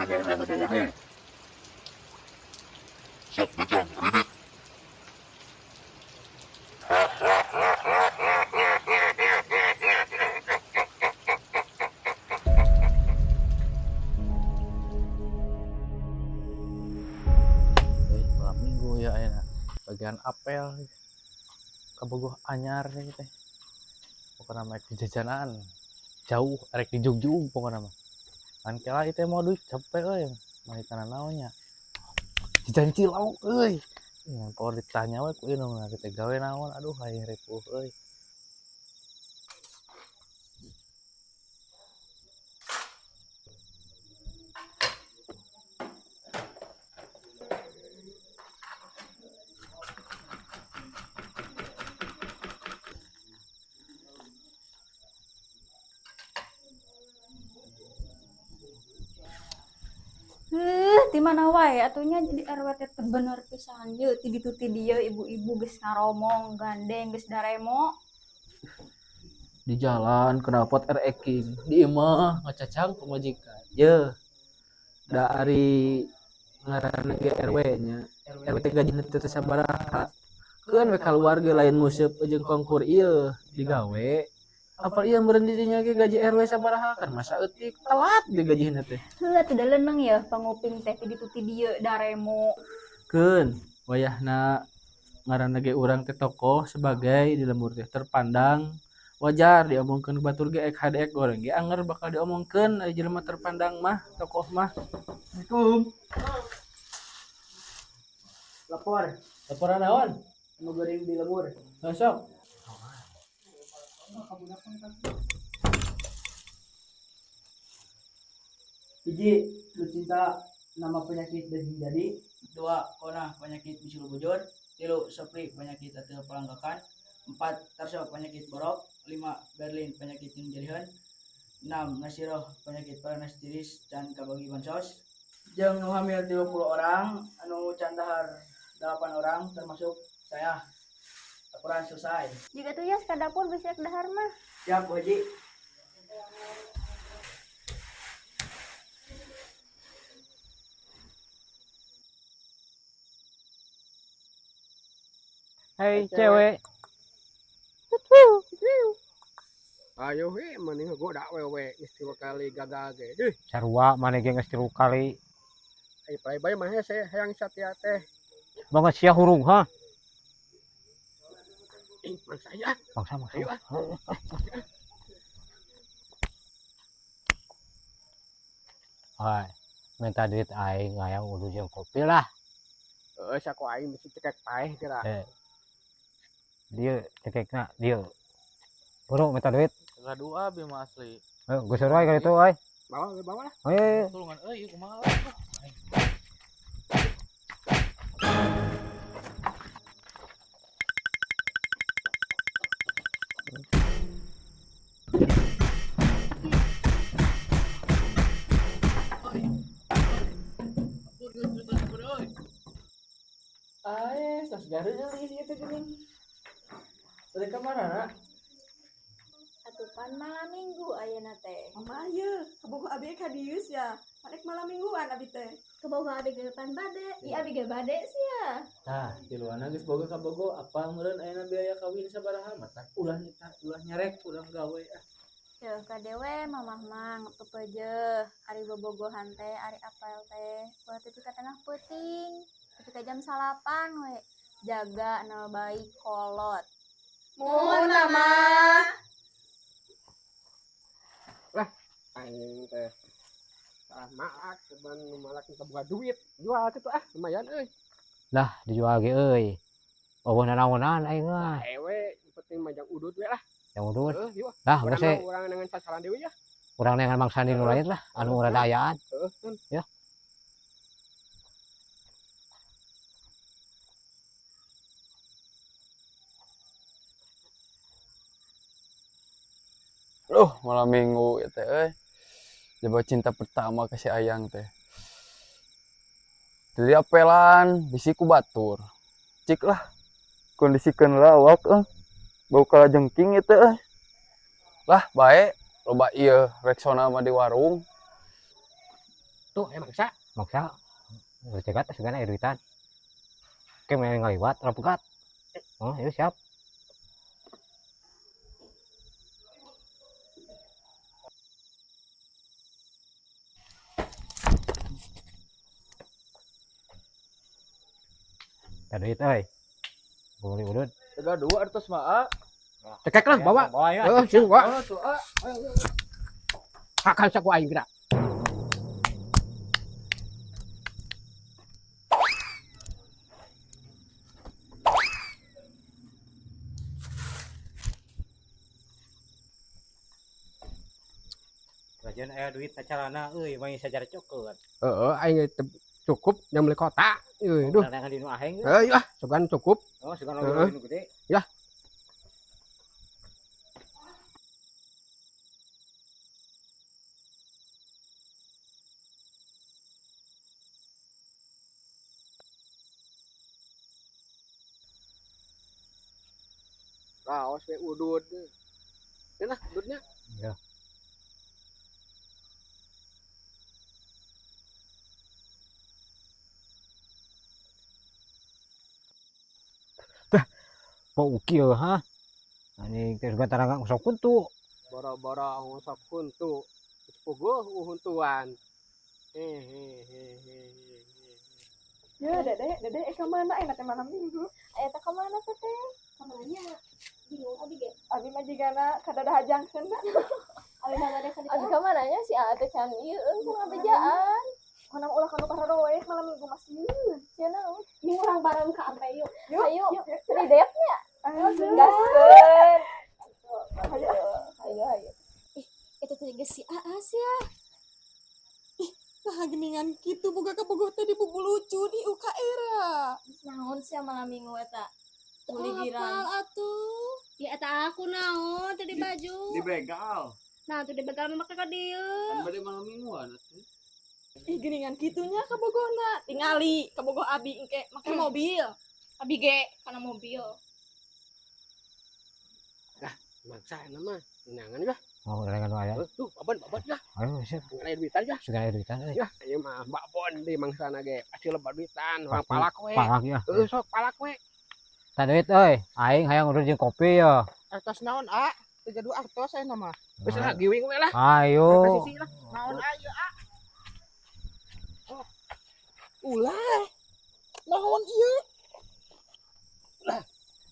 Sia mau ngabawa dul. Sok bejang ribit. Euy, malam minggu ya ayeuna. Bagian apel kabogoh anyar nih teh. Pokona mah di jajanan. Jauh arek di jugjug pokona mah. Kan kela ieu teh mau duit capek euy. Mah kana naonnya. Jajan cilok euy. Ngan poho ditanya we ku indung teh gawe naon, aduh aing ripuh euy. Heuh, di mana wae atuh nya jadi RW teh teu bener pisan ye, ti ditu ti dieu ibu-ibu geus ngaromong gandeng geus daremo. Di jalan knalpot ereking, di imah ngacacang pamajikan. Yeuh, da ari ngaranna ge RW nya. RW teh gajina teh teu sabaraha. Keun we kaluar ge lain nguseup jeung kongkur ieu digawe. Apal ieu meureun di dinya ge gaji RW sabaraha kan masa eutik telat ge gajihna teh. Heuh atuh da leuneng yeuh panguping teh ti ditu ti dieu daremo. Keun wayahna ngaranna ge urang teh tokoh sebagai di lembur teh terpandang, wajar diomongkeun batur ge ek hade ek goreng ge anger bakal diomongkeun ari jelema terpandang mah, tokoh mah. Assalamualaikum. Lapor. Laporan naon? Nu geuring di lembur. Heuh sok. Hiji, lu cinta nama penyakit daging jadi. 2, kona penyakit bisul bujur. 3, Sopri penyakit atel pelanggakan. 4, Tarso penyakit borok. 5, Berlin penyakit yang jadihan. 6, Nasiroh penyakit paranas tiris can kabagi bansos. Jeung nu hamil 30 orang, anu can dahar 8 orang termasuk saya. Laporan selesai. Jika tuh ya ka dapur bisa dahar mah. Siap, Bu Haji. Hei cewek. Ayo he maneh goda wewe geus 3 kali gagal ge. Deuh. Sarua maneh ge geus 3 kali. Ai playboy mah hese hayang satia teh. Banget sia hurung ha. Ih, mangsa ya. Mangsa, mangsa. Ayo, ah. Hai, minta duit aing hayang udu jeung kopi lah. Heeh, saku aing bisi cekek paeh geura. Dieu cekekna, dieu. Buru minta duit. Gaduh abi mah asli. Heuh, geus euy ka ditu euy. Bawa, bawa lah. Heuh. Tulungan euy ieu kumaha lah. Ae, tos gareul ieu teh geuning. Bade ka marana? Atupan malam minggu ayeuna teh. Mama ieu, kabogoh abi ka dieu sia. Arek malam mingguan abi teh. Kabogoh abi ge pan bade, ieu abi ge bade sia. Tah, tiluana geus boga kabogoh, apa meureun ayeuna biaya kawin sabaraha matak ulah nitah, ulah nyarek urang gawe ah. Yeuh ka dewe mamah mah pepeujeuh, ari bobogohan teh, ari apel teh, ulah tepi ka tengah peuting, tepi ka jam 9 we. Jaga nama baik kolot. Muhun mama. Lah, aing teh salah malak, cuman nu malak teu boga duit, jual kitu ah, lumayan euy. Lah, dijual ge euy. Eueuh nanaonan aing mah. Ewe, penting mah jang udut we lah. Jang udut. Heuh, yeuh. Lah, Urang geus we. mah urang dengan sasaran deui ya. Urang neangan mangsa nu lain lah, anu rada ayaan. Heuh, tun. Ya. Loh, malam minggu ya teh euy. Coba cinta pertama ke si Ayang teh. Jadi apelan bisi ku batur. Cik lah. Kondisikeun lah awak euy. Bau kalajengking ieu teh euy. Lah, bae loba ieu Rexona mah di warung. Tuh, emang maksa. Maksa. Geus cegat segana aya duitan. Oke, main ngaliwat, ora pegat. Oh, yuk siap. Ada duit euy. Beli udut. Tiga dua artos mah ah. Cekek lah, bawa. Bawa ya. Eh, sing bawa. Oh, tuh ah. Hakan saku aing gerak. Lajan aya duit sacarana euy, main sacara cukup. Heeh, aing cukup yang beli kota. Euy, duh. Dagangan di nu aheng. Heuh, ah, sugan cukup. Oh, sugan Heeh. nu gede. Ya. Raos we udud. Ini lah ududnya. Ya. Bau kieu ha. Ani teh sugan tarang ngosok kuntu. Boro-boro ngosok huntu. Geus puguh uhuntuan. Hehehe. Ya, Dede, Dede, ka mana enak teh malam minggu? Aya teh ka mana teh teh? Ka mana? Bingung abi ge. Abi mah jigana kadada hajangkeun da. Abi mah bade ka ditu. Abi ka mana nya si Aa teh can ieu euy ku ngabejaan. Kana ulah kanu pararoek malam minggu masih. Sia naon? Minggu urang bareng ka Ampe yuk. Ayo, ridet nya. Ayo, Gaskeun. Ayo. Ayo, ayo. Ih, itu teh geus si Aa sia. Ih, nah geningan kitu boga kabogoh teh dibubulucu di UKR. Geus naon sia malam minggu eta? Teu Buligiran. hafal atuh. Ya eta aku naon teh di baju. Dibegal. Nah, tuh dibegal mah make ka dieu. Kan bade malam mingguan atuh. Ih, geningan kitunya kabogohna. Tingali kabogoh abi engke make mobil. Abi ge kana mobil. Mangsa nama nangan lah. Oh, dagangan nu aya. Tuh, babon babon lah. Ayo siap. Sugan aya duitan ya. Sugan aya duitan euy. Ya, ieu mah babon di mangsana ge. Pasti lebar duitan, urang Pasti. palak we. Palak ya. Heeh, sok palak we. Tah duit euy, aing hayang urut jeung kopi ya. Artos naon a? Teu gaduh artos aya mah. Geus lah giwing we lah. Ayo. Sisi lah. Naon a ieu a? Oh. Ulah. Naon ieu? Lah,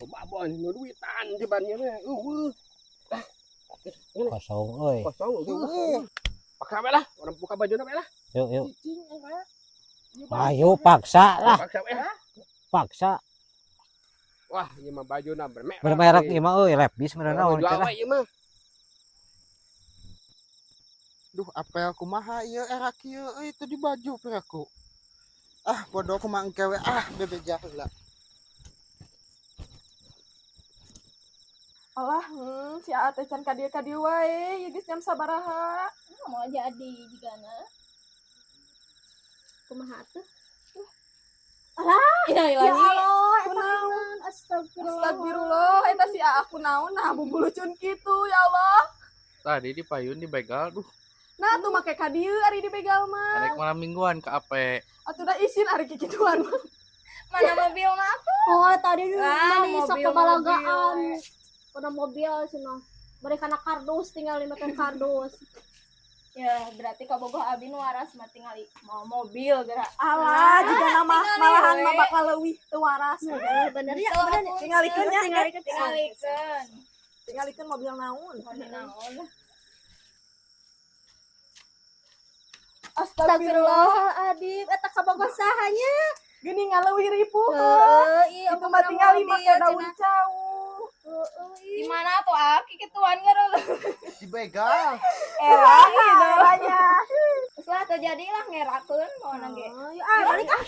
babon nu duitan di ban ieu mah. Eueuh. Lah. Kosong euy. Kosong eueuh. Paksa we lah, urang buka bajuna we lah. Yuk, yuk. Cicing era. Ayo paksa lah. Paksa we. Paksa. Wah, ieu mah bajuna bermerek. Bermerek ieu mah euy, lepis meureun naon Jual cenah. we ieu mah. Duh, apel kumaha ieu era kieu euy teu di baju piraku. Ah, bodoh kumaha engke we ah bebeja heula. Alah, si Aa teh can ka dieu ka dieu wae, ieu geus jam sabaraha. Mau jadi jigana. Kumaha atuh? Alah, Ya ya Allah, aku eta naon? naon? Astagfirullah. Astagfirullah, eta si Aa aku naon nah bubulucun kitu ya Allah. Tadi di payun dibegal duh. Nah, tuh make ka dieu ari dibegal mah. Arek malam mingguan ka Ape. Atuh da isin ari kikituan mah. Mana mobilna atuh? Oh, tadi Ah, mana sok mobil, kebalagaan. mobil. Kana mobil cenah. Bari kana kardus tinggal make kardus. Ya, berarti kabogoh abi nu waras mah tingali mau mobil gerak. Alah, jika nama tingali malahan we. mah bakal leuwih teu waras. Bener ya, Betul, bener. atuh. Tingalikeun nya. Tingalikeun. Tingalikeun. Tingalikeun mobil naon. Mobil naon? Astagfirullah. Astagfirullahaladzim, eta kabogoh saha nya? Geuning ngaleuwih ripuh. Heeh, iya, Itu mah tingali make daun cau. Di mana tuh aki kituan ngarul. Dibegal. Era Eranya. Terus lah terjadi lah ngerakeun pokona ge. Ayo, ah, balik ah.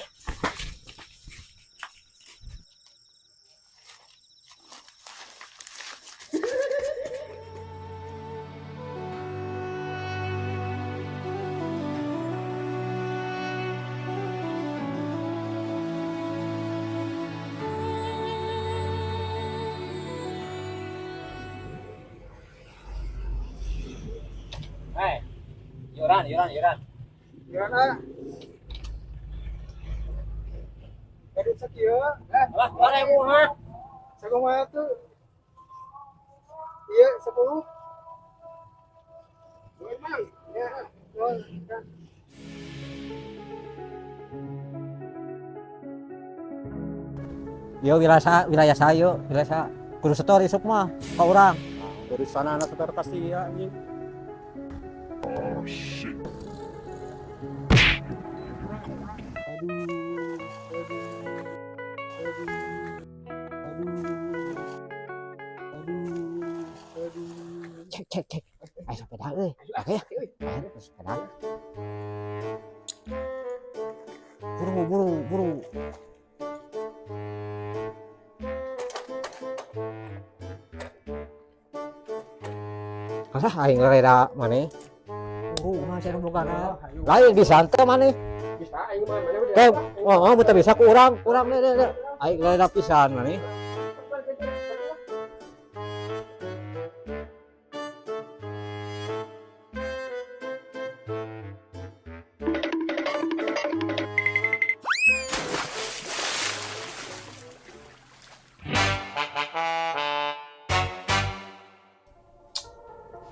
Hei, yuran, yuran, yuran. Yuran ah. Duit sakieu. Lah, 2000 ha. Sakumaha tuh? Iya, 10. Duit, Mang. Ya, nuhun. Yo wilayah wilayah saya, wilayah saya. Kudu setor isuk mah ka urang. Dari sana anak setor pasti ya anjing. Oh shit. Aduh, aduh, aduh, aduh, aduh, aduh. Cek cek cek. Ayo sepeda euy. Oke ya. Ayo sepeda. Buru buru buru. Alah aing reda maneh. Buru mah cenah bogana. Lain bisa teh maneh. Bisa aing mah mana udah. Teh, oh, oh, bisa ku urang, urang deh deh. Aing reda pisan maneh.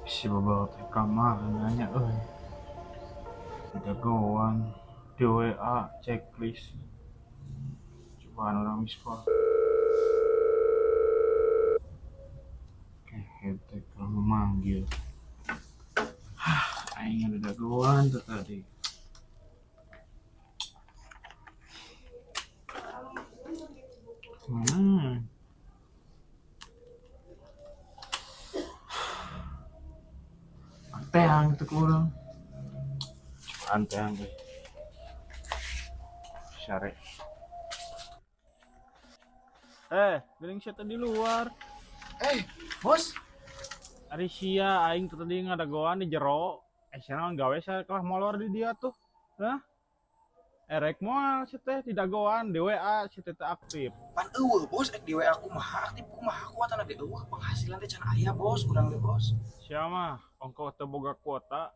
Si bawa teh kamar nanya euy. Jagoan di WA checklist. Cobaan orang mispol. Oke, teh kalau memanggil. Hah, aing ada dagoan tuh tadi. Mana? Teang itu kurang. Cobaan teang euy. Syarek. Geuning sia teh di luar. Bos. Ari sia aing teh tadi ngadagoan di jero. Sia naon gawe sia kalah molor di dia tuh. Hah? Erek moal sia teh di dagoan di WA sia teh teu aktif. Pan eueuh bos, ek di WA kumaha aktif kumaha kuatan ge eueuh penghasilan teh can aya bos, urang teh bos. Sia mah ongko teu boga kuota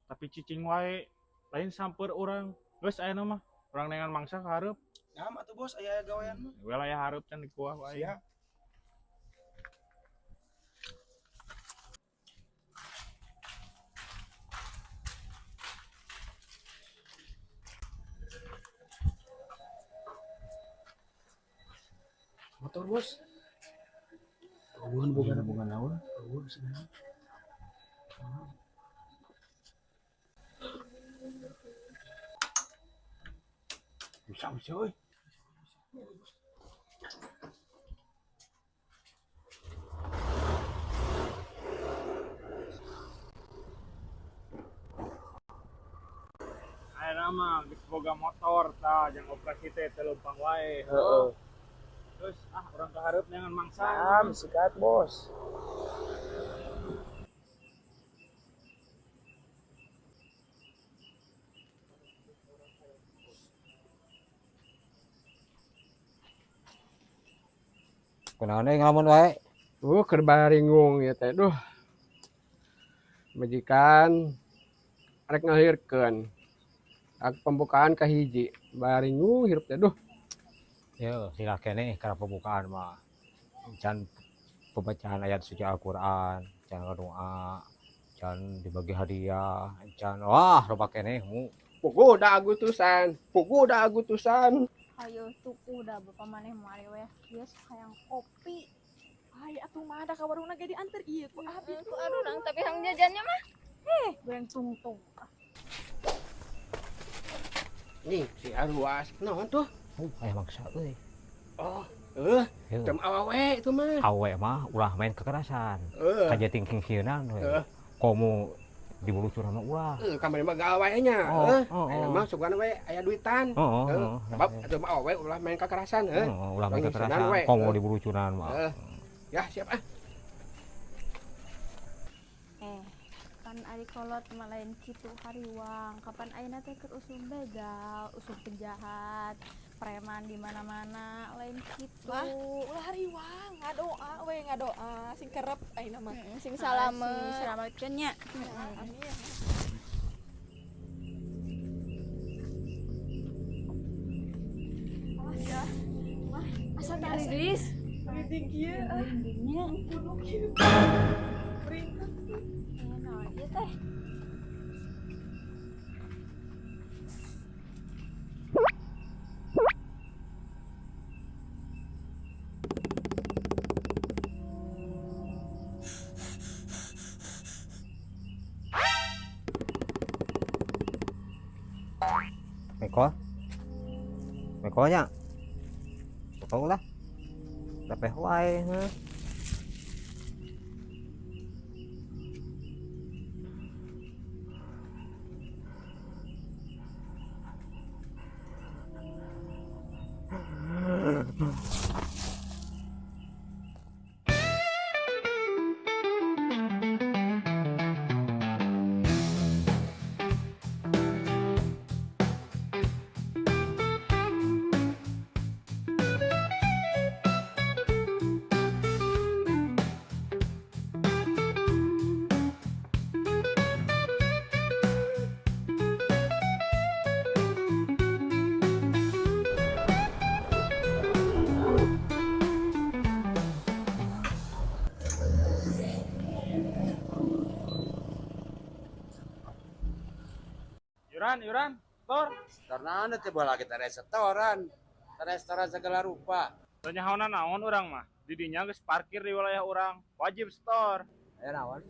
tapi cicing wae lain samper urang. Geus ayeuna mah urang neangan mangsa ka hareup. Nah, atuh bos aya gawean mah. Wilayah hareup can dikuah wae. Siap. Motor bos. Eueuh boga boga naon? Eueuh sebenarnya. Bisa bisa euy. Ayeuna mah geus boga motor tah jang operasi teh teu leumpang wae. Heeh. Terus urang ka hareup neangan mangsa. Am sikat bos. Kunaon euy ngalamun wae? Keur baringung ieu teh duh. Majikan rek ngalahirkeun. Ak pembukaan kahiji, baringung hirup teh duh. Yo, sila keneh kana pembukaan mah. Can pembacaan ayat suci Al-Qur'an, can doa, can dibagi hadiah, can wah loba keneh mu. Puguh da agutusan, puguh da agutusan. Ayo tuku da bapak maneh mah ari we kieu sok hayang kopi. Ay, atuh mah da ka warungna ge dianter ieu ku abi. Ku arurang tapi hayang jajannya mah. Goreng tungtung. Nih, si Arwas naon tuh? Aya mangsa euy. Oh, Heuh. Tem awewe itu mah. Awewe mah ulah main kekerasan. Kajeting kingkieunan we. Komo dibulucur sama ulah. Kamari mah gawe nya. Oh, oh, Aya oh. mah sugan we aya duitan. Oh, oh, oh. Sebab atuh mah awewe ulah main kekerasan, heuh. Oh, ulah main Urang kekerasan, nyusunan we. komo dibulucuran mah. Ya, siap ah. Pan ari kolot mah lain kitu hariwang. Kapan ayeuna teh keur usum begal, usum penjahat, preman di mana-mana, lain kitu. Wah, ulah hariwang, ngadoa we ngadoa sing kerep ayeuna mah. Sing salamet. Sing salametkeun nya. Amin. Awas ya. Gelis-gelis. Merinding kieu ah. Merindingnya. Kudu kieu. Merinding. Eh, naon ieu teh? Meko. Mekonya. Meko lah. Lepeh wae heuh. Yuran, yuran, tor. Karena anda teh bola kita restoran, restoran segala rupa. Teu nyahonan naon urang mah. Didinya geus parkir di wilayah urang, wajib setor. Aya naon?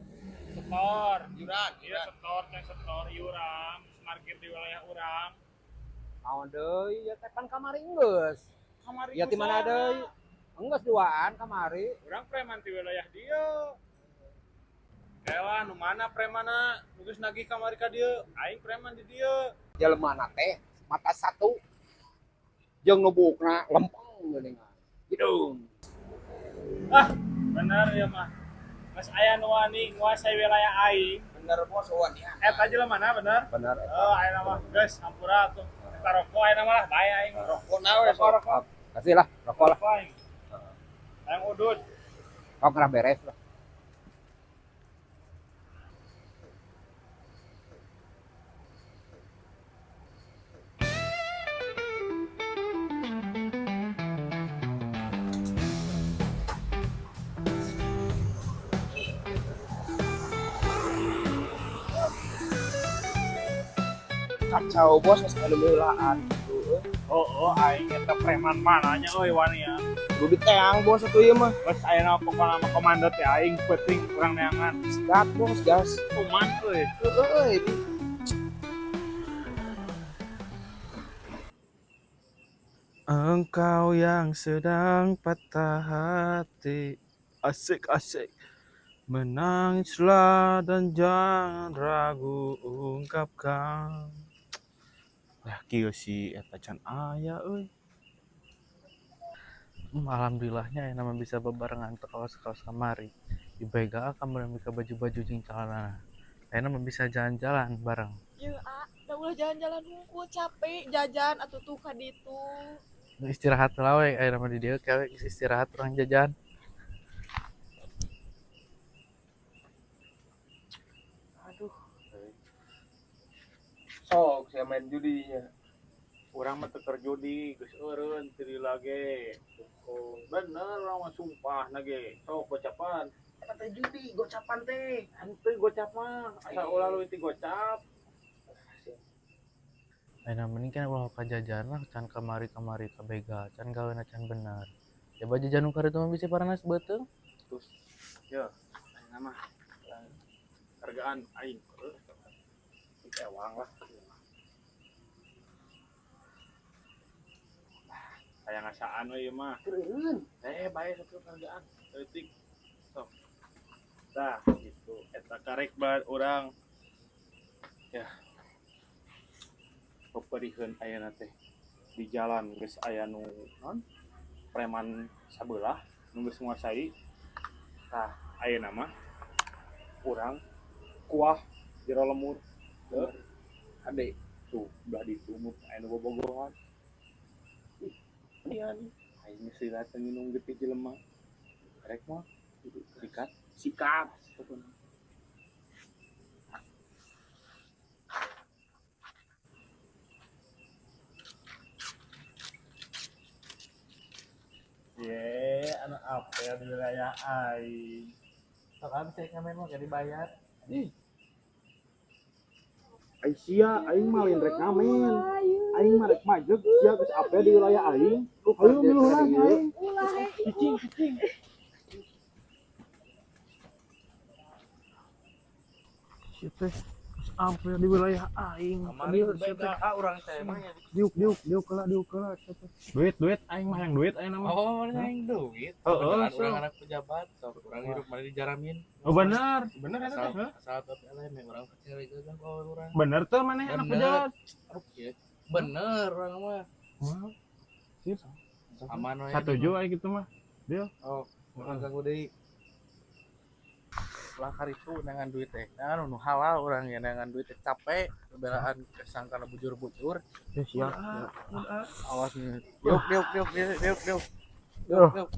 Setor. Yuran, Iya setor, can setor iurang, geus parkir di wilayah urang. Naon deui ya teh pan kamari geus. Kamari Ya di mana deui? Enggeus duaan kamari. Urang preman di wilayah dieu. Elah, nu mana premana? Nu geus nagih kamari ka dieu. Aing preman di dieu. Jelema teh mata satu. Jeung nu buukna lempeng geuningan. Hidung. Ah, bener ya mah. Geus aya nu wani nguasai wilayah aing. Bener bos, wani. Eta jelema mana bener? Bener. Oh, ayeuna mah geus hampura tuh. Eta rokok ayeuna mah lah, bae aing. Rokok nawe Rokok, rokok. Kasih lah, rokok lah. Rokok aing. Aing udud. Kau ngerah beres lah. Kacau bos, geus aya meulaan gitu. Oh, aing eta preman mananya euy wani ya. Kudu diteang bos atuh ieu mah. Geus ayeuna pokona mah komando teh aing penting urang neangan. Sikat bos, gas. Kuman euy. Heeh euy. Engkau yang sedang patah hati, asik asik. Menangislah dan jangan ragu ungkapkan. Lah kieu si eta can aya euy. Alhamdulillahnya ya nama bisa bebarengan teu kawas-kawas kamari. Di BGA kamari mereka baju-baju jeung celana. Ayeuna mah bisa jalan-jalan bareng. Ye a, da ulah jalan-jalan hungkul capek jajan atuh tuh ka ditu. Nu istirahat lah we ayeuna mah di dieu kewe geus istirahat urang jajan. Aduh. Sok saya main judinya. Urang mah teu keur judi, geus eureun teu lage. Bener urang mah sumpah na ge. Sok gocapan. Eta teh judi gocapan teh. Henteu gocap mah, asa ulah leuwih ti gocap. Ayeuna mending kan ulah ka jajan lah can kamari-kamari ka begal, can gawena can bener. Coba jajan nu karitu mah bisi paranas beuteung. Terus ya, ayeuna mah hargaan aing. Ewang lah. Aya ngasaan we ieu mah. Keureun. Bae satu hargaan. Leutik. Sok. Tah, gitu. Eta karek bae urang. Ya. Peperiheun ayeuna teh di jalan geus aya nu non preman sabelah nu geus nguasai. Tah, ayeuna mah urang kuah jero lemur. Heuh. Ade tuh belah ditu mun aya nu bobogohan. Ih, ieu aing geus lila teh nginum getih jelema. Rek mah sikat, Sikat. Ye, anu apel di wilayah aing. Sok abis saya ngamen mah gak dibayar. Ih. Ai sia, aing mah lain rek ngamen. Aing mah rek majeg, sia geus apel di wilayah aing. Ayo miluh lah aing. Cicing, cicing. Sia teh geus apel di wilayah aing. Kamari beda urang teh emang ya. Diuk, diuk, diuk heula, diuk heula sia teh. Duit, duit aing mah yang duit aing mah. Oh, mana yang duit? Heeh, Beneran sok. urang anak pejabat, sok urang hidup mana dijaramin. Oh bener, bener eta Asal teh. Heuh. asal tapi eleh urang kecil gagah bawa urang. Bener tuh maneh anak Bener. pejabat. Aduh, kieu. Bener urang mah. Wah. Sip. Aman we. Satuju aing gitu mah. Deal. Oh, urang ganggu deui. Ulah karitu neangan duit teh. Neangan nu halal urang ya neangan duit teh capek bebelaan kesangkana bujur-bujur. Ya siap. Awas nih. Diuk diuk diuk diuk diuk diuk. Duh. Diuk diuk.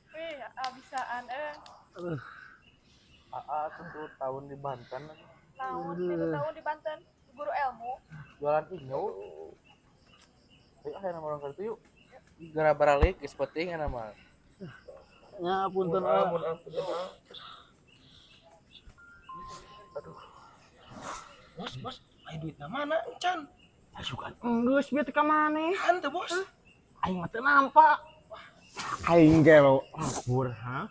Wih, abisaan eh. Aa tuh tahun di Banten Naon, 3 tahun di Banten, guru ilmu. jualan inyo. Ayo aya nama orang kartu yuk. Gara baralik geus penting aya nama. Nya punten ah. Aduh. Bos, bos, ayo duitna mana encan? Asukan enggeus bieu teh ka maneh. Hanteu, bos. Aing mah teu nampak. Aing gelo kabur, ha?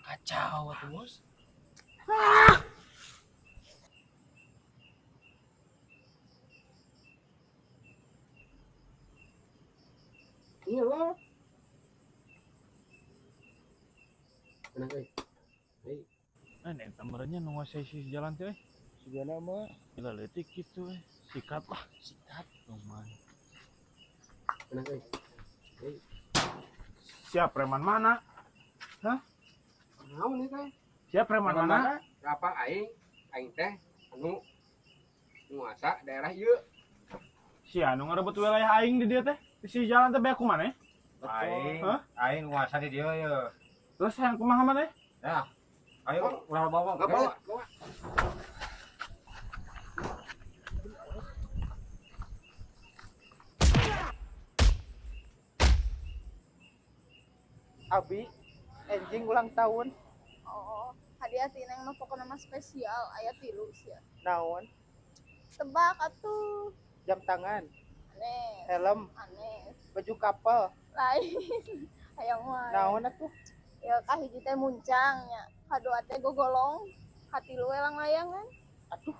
Kacau atuh, bos. Iya lah. Tenang euy. Euy. Eh, eta merenya nu nguasai sisi jalan teh euy. Sigana mah Gila leutik kitu euy. Sikat lah, sikat lumayan. Tenang euy. Euy. Siap preman mana? Hah? Naon ieu teh? Siap preman mana? Apa aing? Aing teh anu nguasa daerah ieu. Si anu ngarebut wilayah aing di dieu teh. Di sisi jalan teh beak kumaha? Aing, Hah? aing nguasa di dieu ye. Terus yang kumaha maneh? Ya. Ayo ulah bawa. Bawa, bawa. Abi, enjing ulang tahun. Oh, hadiah ti neng mah pokona mah spesial aya tilu sia. Naon? Tebak atuh. Jam tangan, Aneh. helm, Aneh. baju kapal. Lain. Hayang wae. Naon atuh? Ya kahiji teh muncang nya, kadua teh gogolong, katilu we langlayangan. Aduh,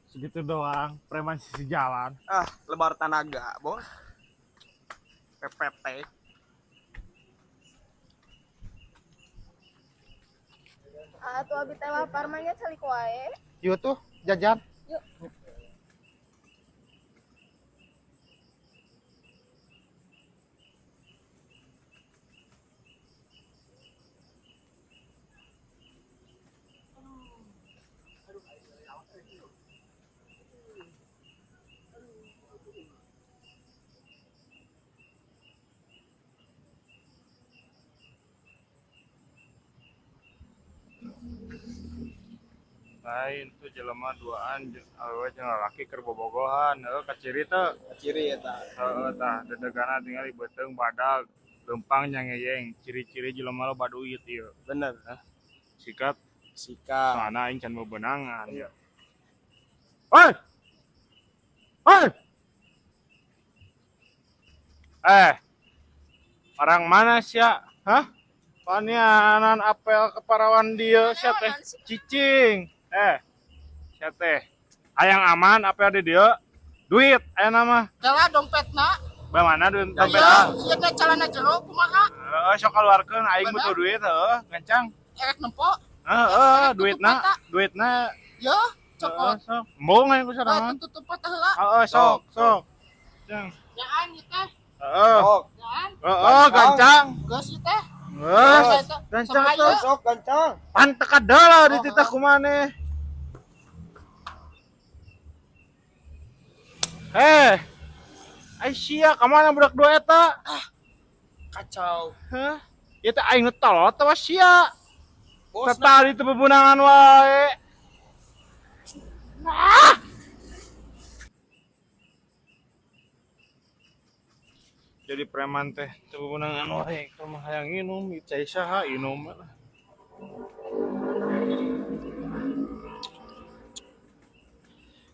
Segitu doang, preman sisi jalan. Ah, lebar tanaga, bos. PPT. Atuh abi teh lapar mah nya calik wae. Yuk tuh jajan. Yuk. Lain tuh jelema duaan awewe jeung lalaki keur bobogohan, heuh kaciri teu. Ciri eta. Heeh tah, dedegana tingali beuteung badag, leumpang nyangeyeng, ciri-ciri jelema loba duit ieu. Bener. Hah? Sikat, Sikat. soalna aing can bebenangan. Iya. Hoi! Hoi! Eh, orang mana sia? Hah? Panianan apel keparawan dieu sia teh cicing. Eh, sia teh. Hayang aman apel di dieu? Duit aya nama. Kela dompetna. Bagaimana duit Iya, dompetna? ieu teh calana jero kumaha? Heeh, sok keluarkeun aing Bener. butuh duit heuh, gancang. Erek nempo. Heeh, duitna, duitna Yo, cokot. heeh, sok. Embung aing ku sorangan. Tutup patah heula. Heeh, sok, sok. Cang. Yaan ieu teh. Heeh. Yaan. Heeh, gancang. Geus ieu teh. Geus, gancang tuh. Sok gancang. Pan teka deula dititah ku maneh. Eh, Aisyah, ka mana budak dua eta? Kacau. Hah? Ieu teh aing nu tolol atawa sia? Bos, Tetali teu bebunangan wae. Jadi preman teh teu beunangan wae kumaha hayang nginum cai saha inum.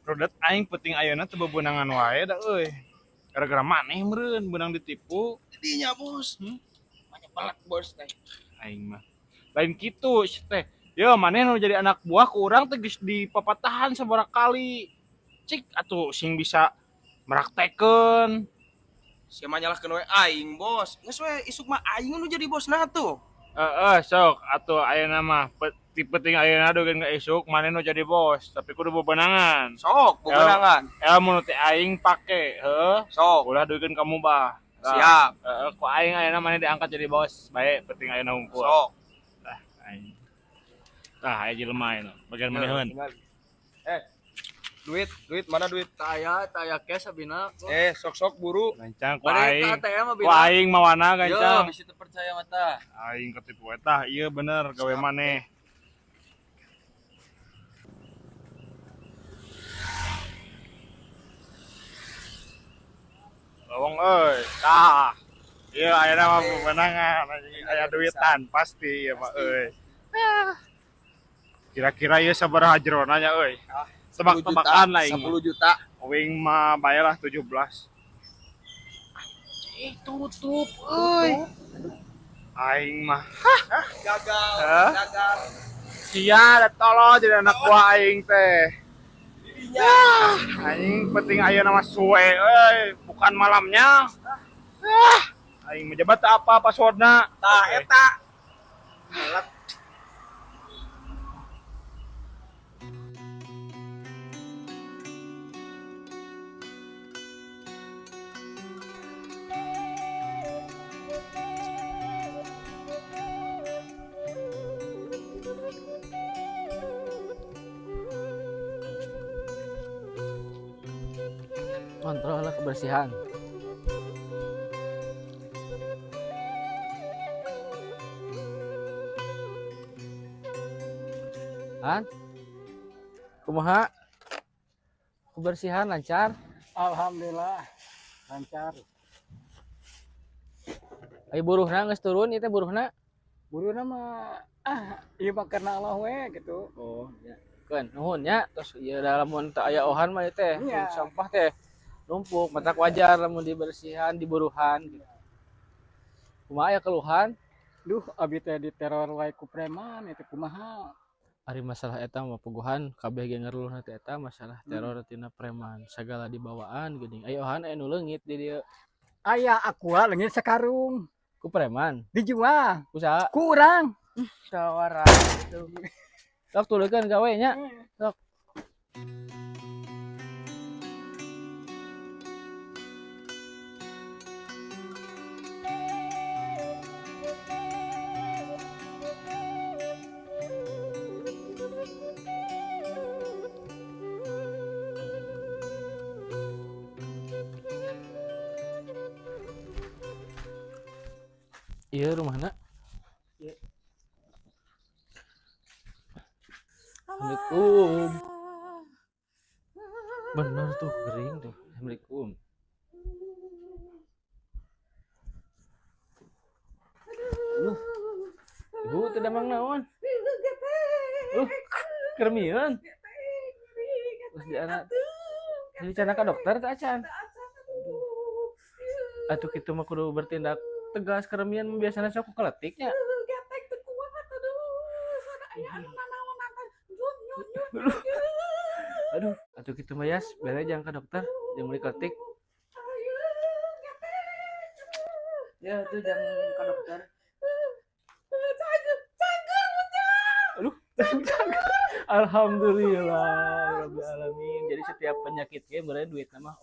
Rodat aing penting ayeuna teu beunangan wae da euy. Gara-gara maneh meureun beunang ditipu. Dinya bos. Banyak banget bos teh. Aing mah. Lain kitu teh. Yo maneh nu jadi anak buah ku urang teh geus dipapatahan sabaraha kali. Cik atuh sing bisa meraktekeun. Sia mah nyalahkeun we aing, bos. Geus we isuk mah aing nu jadi bosna tuh. Heeh, sok atuh ayeuna mah ti penting ayeuna dogeun ka isuk maneh nu jadi bos, tapi kudu bebenangan. Sok, bebenangan. El mun teh aing pake, heuh. Sok. Ulah duikeun ka mubah. Siap. Heeh, ku aing ayeuna maneh diangkat jadi bos. Bae penting ayeuna hungkul. Sok. Tah aing. Tah aya jelema ayeuna, bagian maneheun. Duit, duit mana duit? Taya, taya cash abina. Sok-sok buru. Gancang ku aing. Ku aing mawana gancang. Yo, bisa terpercaya mata. Aing ketipu eta, ieu bener gawe maneh. Lowong euy. Tah. Ieu ayeuna mah pemenangan aya duitan pasti ieu mah euy. Kira-kira ieu sabaraha jerona nya euy? Tebak-tebakan lah ini. 10 juta. Wing mah bayarlah 17. Anjing tutup euy. Aing mah. Hah, gagal, gagal. Sia da tolol jadi anak buah aing teh. Yah, aing penting ayeuna mah suwe euy, bukan malamnya. Ah, aing menjabat apa passwordna? Tah eta. Kontrol lah kebersihan. Han? Kumaha? Kebersihan lancar? Alhamdulillah lancar. Ayo buruhna geus turun ieu teh buruhna? Buruhna mah ieu mah karena Allah we gitu. Oh, ya. Keun nuhun nya, terus ieu lamun teu aya ohan mah ieu teh, ya. Sampah teh numpuk, matak wajar lamun dibersihan, diburuhan gitu. Kumaha aya keluhan? Duh, abi teh diteror wae ku preman itu kumaha? Ari masalah eta mah puguhan kabeh ge ngeluhna teh eta masalah teror tina preman, sagala dibawaan geuning. Aya ohan aya nu leungit di dieu. Aya aqua leungit sakarung. Ku preman? Dijual. Ku saha? Ku urang. Sawara tuh. Sok tuluykeun gawe nya. Sok. Iya rumahna. Iya. Assalamualaikum. Bener tuh kering tuh. Assalamualaikum. Aduh. Ibu teu damang naon? Kermian. Terus di anak. Jadi cana ka dokter teh acan. Atuh kitu mah kudu bertindak tegas keremian biasanya sok keletiknya. Getek teu kuat aduh. Sana aya anu nanaonan teh. Nyut nyut nyut. Aduh, atuh kitu mah Yas, bere jangan ke dokter, jangan beli kletik. Ya, tuh jangan ke dokter. Aduh, alhamdulillah, rabbil alamin. Jadi setiap penyakit ge bere duit nama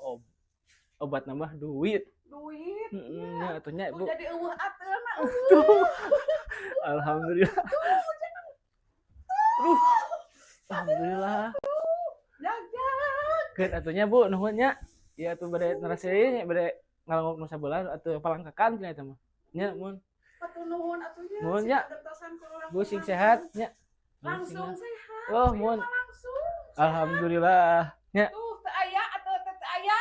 obat nambah duit. Duit. Heeh, atuh nya, Bu. Jadi eueuh atelna eueuh. Alhamdulillah. Aduh. Alhamdulillah. Keun atuh nya, Bu, nuhun nya. Ieu atuh bade naraseun nya, bade ngalongok nu sabelah atuh palangkakan cenah eta mah. Nya, mun. Atuh nuhun atuh nya. Nuhun nya. Bu sing sehat nya. Langsung sehat. Oh, mun. Langsung. Alhamdulillah. Nya. Tuh, teu aya atuh teu teu aya.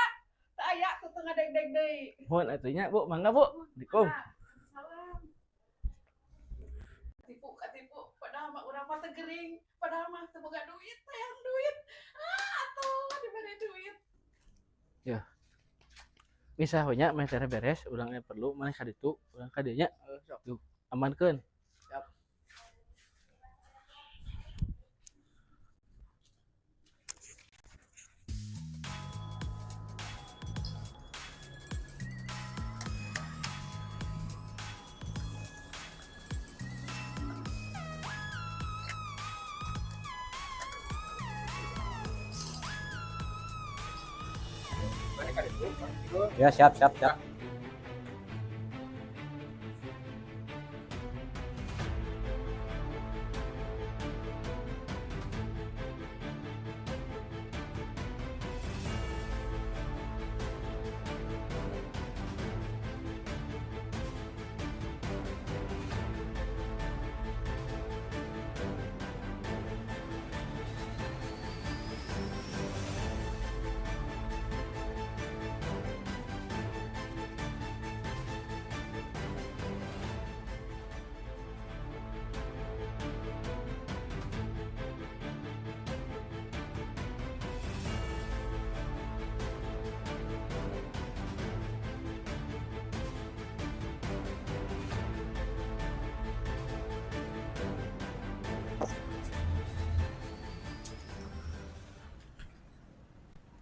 Teu aya tuh teu ngadeg-deg deui. Mohon atuh nya, Bu, mangga, Bu. Assalamualaikum. Salam. Tipu katipu, padahal mah urang mah teu gering, padahal mah teu boga duit, hayang duit. Ah, atuh dibere duit. Ya. Bisa we nya meh teh beres, urang aya perlu maneh ka ditu, urang ka dieu nya. Sok. Tuh, amankeun. Siap. Ya, siap, siap, siap.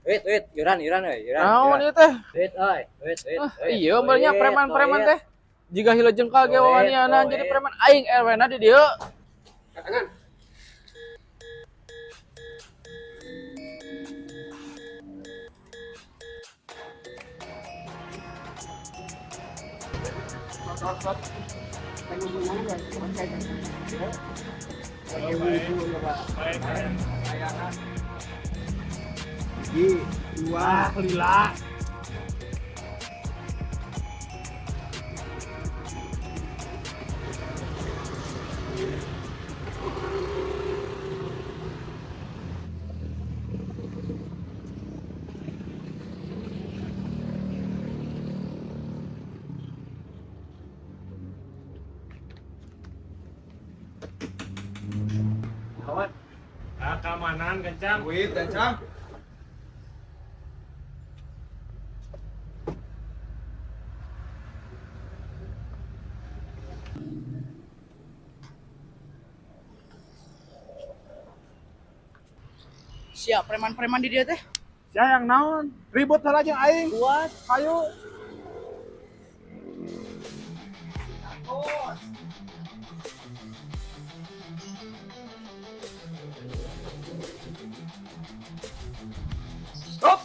Wait, wait, yuran, yuran, euy, yuran. Naon yuran. ieu teh? Wait, euy, wait, wait, Ah, wait. iya banyak Wait, preman-preman wait. teh. Jika hila jengkal ge Wait, wawaniana jadi wait. preman aing RW-na di dieu. Tangan. Dua, lila. Kawan. Ah, keamanan kencang. Duit kencang. Siap preman-preman di dia teh. Sia yang naon? Ribut heula jeung aing. Kuat. Hayu. Stop.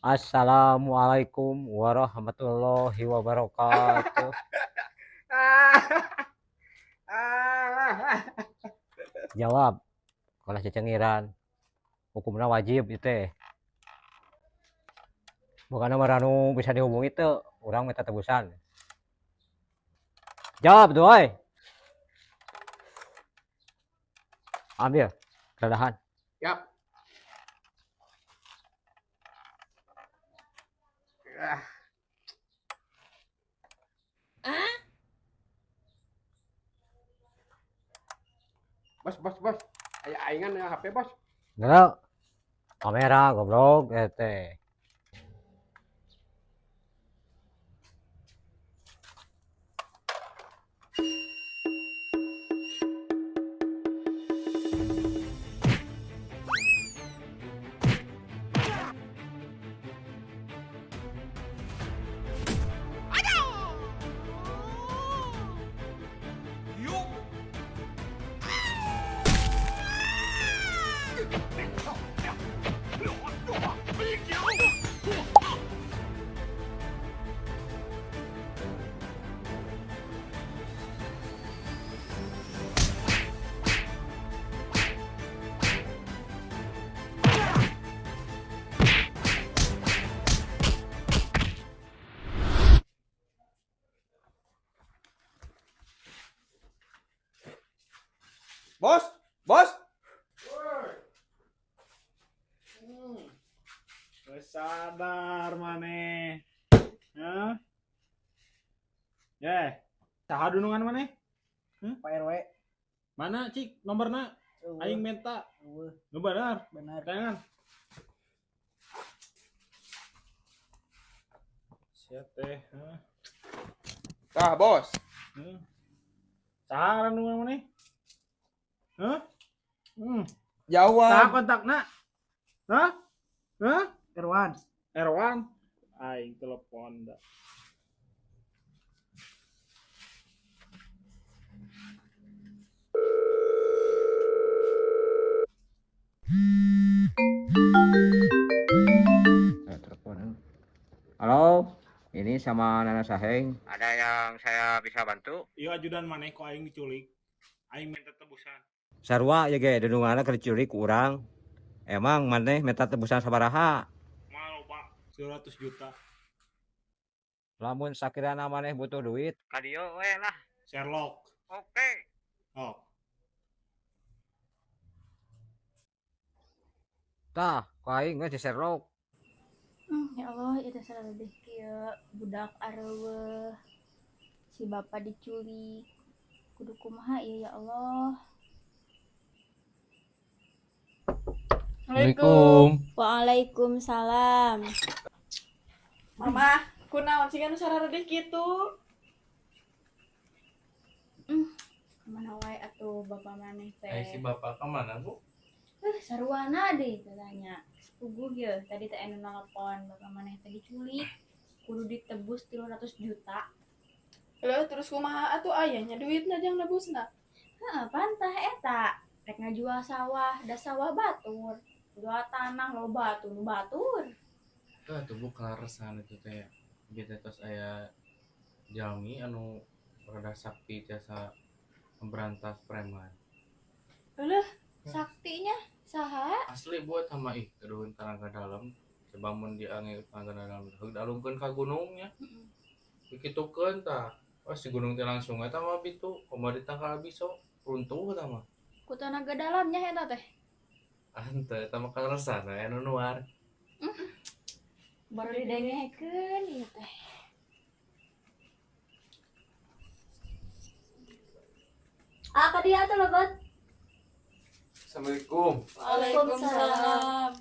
Assalamualaikum warahmatullahi wabarakatuh. Jawab. Kalau cecengiran, hukumnya wajib itu teh. Bukan nomor anu bisa dihubungi tuh, orang minta tebusan. Jawab tuh, oi. Ambil, keredahan. Yap. Bos, bos, bos. Aya aingan ya HP, bos. Enggak. Kamera goblok teh. Bos, bos. Geus sadar maneh. Hah? Ye, saha dunungan maneh? Pak RW. Mana cik nomorna? Eueuh. Aing minta. Eueuh. Nu bener. Bener. Tangan. Siap teh. Hah? Tah, bos. Saha ngaran dunungan maneh? Hah? Jawab. Saha kontakna? Hah? Hah? Erwan. Erwan. Aing telepon dah. Saya telepon. Halo, ini sama Nana Saheng. Ada yang saya bisa bantu? Iya ajudan maneh kok aing diculik. Aing minta tebusan. Sarua ya ge dununganna keur diculik ku urang. Emang maneh minta tebusan sabaraha? Mau Pak, 100 juta. Lamun sakirana maneh butuh duit, ka dieu we lah. Sherlock. Oke. Oh. Tah, ku aing geus di Sherlock. Ya Allah, itu salah lebih kieu budak areueuh. Si bapak diculik. Kudu kumaha ieu ya Allah. Assalamualaikum. Waalaikumsalam. Mama, kunaon sih kan sararedih kitu? Kemana wae atuh bapak maneh teh? Eh si bapak kemana bu? Saruana deh katanya. Puguh ye, tadi teh anu nelpon bapak maneh teh diculik. Kudu ditebus 300 juta. Leuh, terus kumaha atuh ayahnya duitna jang nebusna? Heeh, pantah eta. Rek ngajual sawah, da sawah batur. Jual tanah loba atuh nu batur. Tuh atuh bu kalaresan itu teh. Bieu teh tos aya jalmi anu rada sakti tiasa memberantas preman. Leuh, saktinya saha? Asli bu eta mah ih keduhun tanaga dalam. Coba mun diange tanaga dalam heug dialungkeun ka gunungnya. Dikitukeun tah. Oh si gunung teh langsung eta mah bitu komo ditangkal biso runtuh eta mah. Ku tanaga dalamnya eta teh. Henteu eta mah kaleresan we anu nuar. Baru didengekeun ieu teh. Ah, ka dieu atuh lebet. Assalamualaikum. Waalaikumsalam.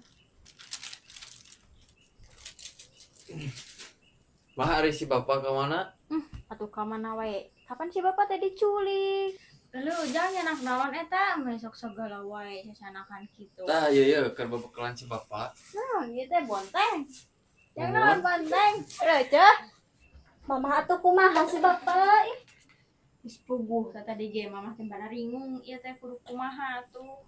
Mah ari si bapak ke mana? Atuh ka mana wae? Kapan si bapak teh diculik? Lalu jangan nyanak naon eta besok segala wae sasanakan kitu. Tah ieu ye keur babekalan si bapak. Nah, ieu teh bonteng. Jangan naon bonteng. Receh. Mama atuh kumaha si bapak? Ih. Geus puguh teh tadi ge mamah teh bararingung ieu teh kudu kumaha atuh.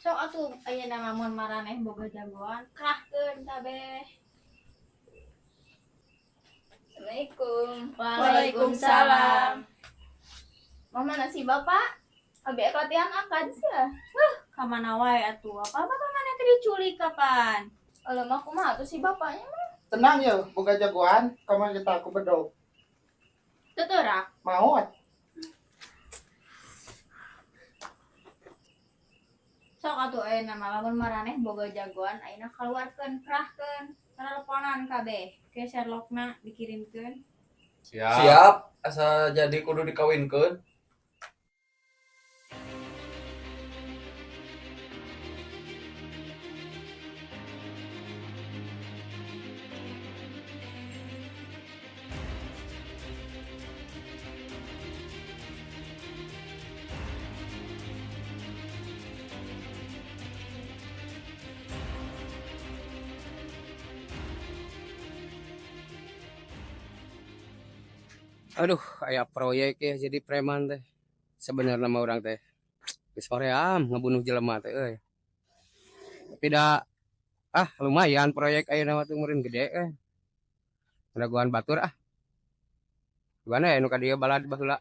Sok atuh ayeuna mah mun maraneh boga jagoan kerahkeun kabeh. Assalamualaikum. Waalaikumsalam. Mama nasi bapak? Abi ek latihan akad sih lah. Kamana wae atuh? Apa bapak mana teh diculik kapan? Alah mah kumaha atuh si bapaknya mah. Tenang ya, boga jagoan, kamar kita aku bedog. Teterak. Maot. Sok atuh ayeuna mah lamun maraneh boga jagoan ayeuna kaluarkeun kerahkeun teleponan kabeh. Ke Sherlockna dikirimkeun. Siap. Siap, asa jadi kudu dikawinkeun. Aduh, aya proyek ya jadi preman teh. Sebenarnya mah urang teh geus hoream ngabunuh jelema teh euy. Tapi da lumayan proyek ayeuna mah teh meureun gede eh. Dagoan batur ah. Gimana ya nu ka dieu balad baheula.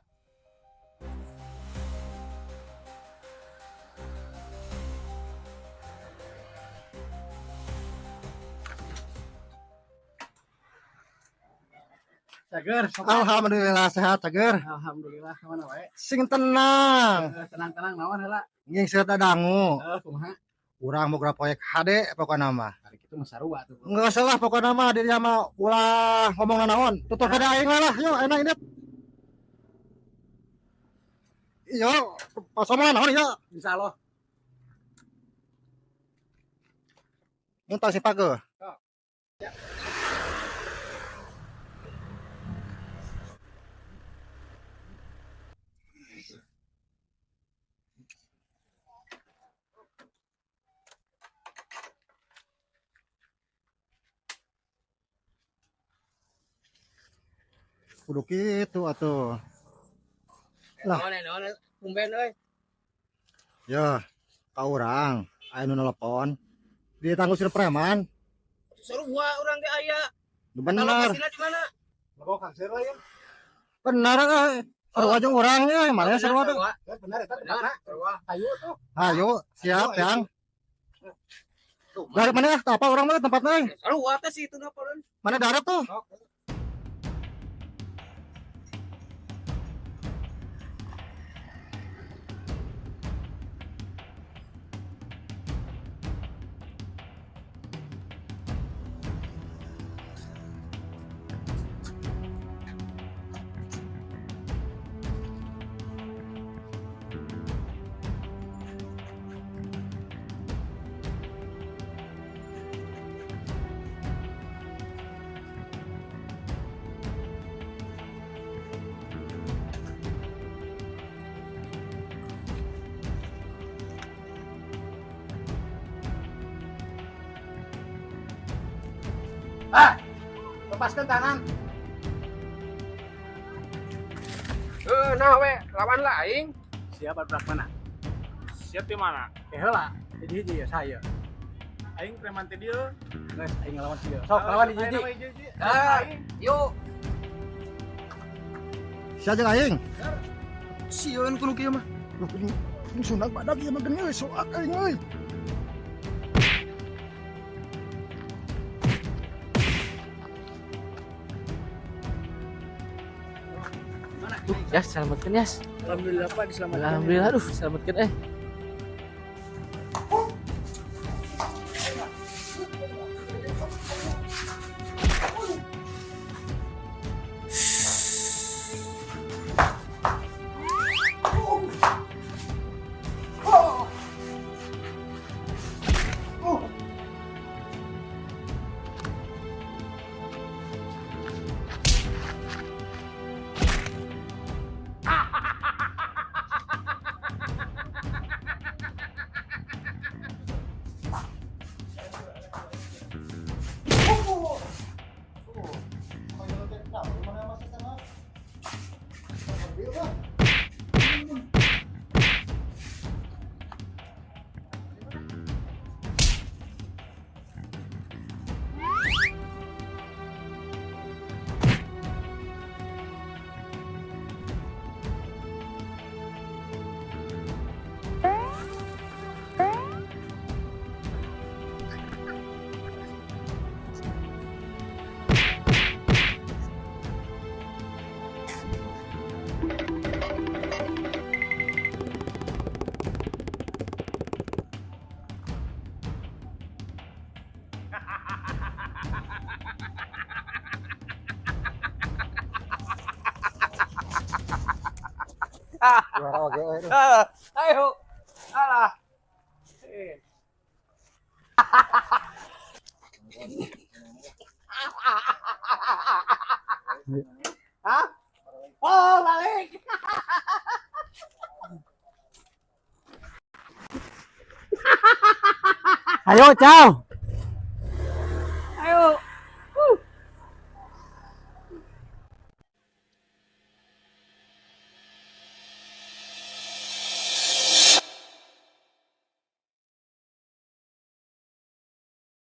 Cager. Alhamdulillah sehat, cager. Alhamdulillah, mana wae? Sing tenang. Tenang-tenang naon heula? Ngingseur dadangu. Heeh, kumaha? Urang mau proyek HD pokokna mah. Hari kitu mah sarua tuh. Enggak salah pokokna mah dirinya mah ulah ngomong naon. Tutur kada aing lah, yuk enak ini. Yo, pas ngomong naon ya? Insyaallah. Muntah si page. Ya. Kudu kitu atuh. Lah. Naon tumben euy. Ya, ka urang aya nu nelepon. Di tanggung sir preman. Sarua urang ge aya. Bener. Lokasina di mana? Bawa kangsir lah ya. Bener euy. Sarua jeung urang euy, mana sarua tuh. Bener eta tempatna. Sarua. Ayo tuh. Ayo, siap, Yang. Dari mana apa urang mah tempatna euy? Sarua teh situ napa? Mana darat tuh? Ah, lepaskan tangan. Nah we, lawan lah aing. Siap abrak mana? Siap di mana? Heula, hiji-hiji ya saya. Aing preman teh dieu. Geus aing ngelawan si dieu. Sok lawan hiji-hiji. Ah, yuk. Sia jeung aing. Sieun kudu kieu mah. Loh, ini sundak badak ieu mah geuning euy, soak aing euy. Ya, selamatkan Yas. Alhamdulillah Pak diselamatkan. Alhamdulillah, aduh, selamatkan eh. Ayo. Alah. Hah? Oh, balik. Ayo, ciao.